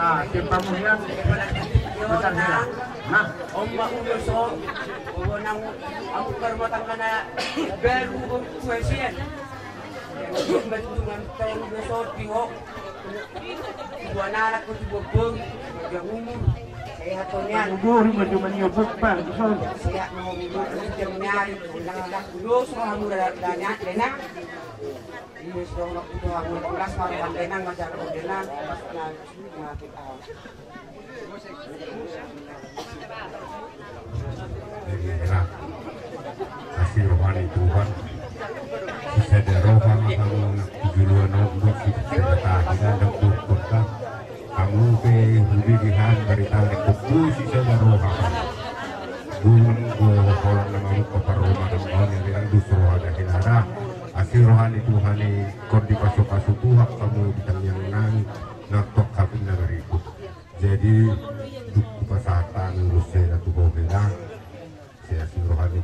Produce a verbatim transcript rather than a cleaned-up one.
Ah, tiap pamulian. Betul, ya. Nah, omak udah so, oh, nang, aku baru matang kana baru, oh, kue sian. Yang bentungan tahun udah so, tiho. Dua anak ko, dua boru, panjang umur. Sehat, Tonian. Umur, maju, maju, bukbar, betul. Sehat, mau umur, kerja menyari, ulang anak, terus, mau umur, ada, ada, ada, ada. Iya, sudah, waktu itu, umur, kelas, mau, ada, ada, ada, ada, ada, ada, ada, ada, ada, ada. Jadi, enak. Asi roha ni Tuhan. Sisada roha ma hamu na di juluan on, buat si sisada tahi na, dan buat kota. Hamu pe hudi di han, barita ni kuku sisada roha. Bulung gua holan na mabuk kapar roha na maunya, dengan dus roha dah hinada. Asi roha ni Tuhan i, kon dipasupasu Tuhan hamu di tangiang nami, na tok hapin na berikut. Jadi, duk pasahat hami ulos sada tu ho hela. Sehat si rohani.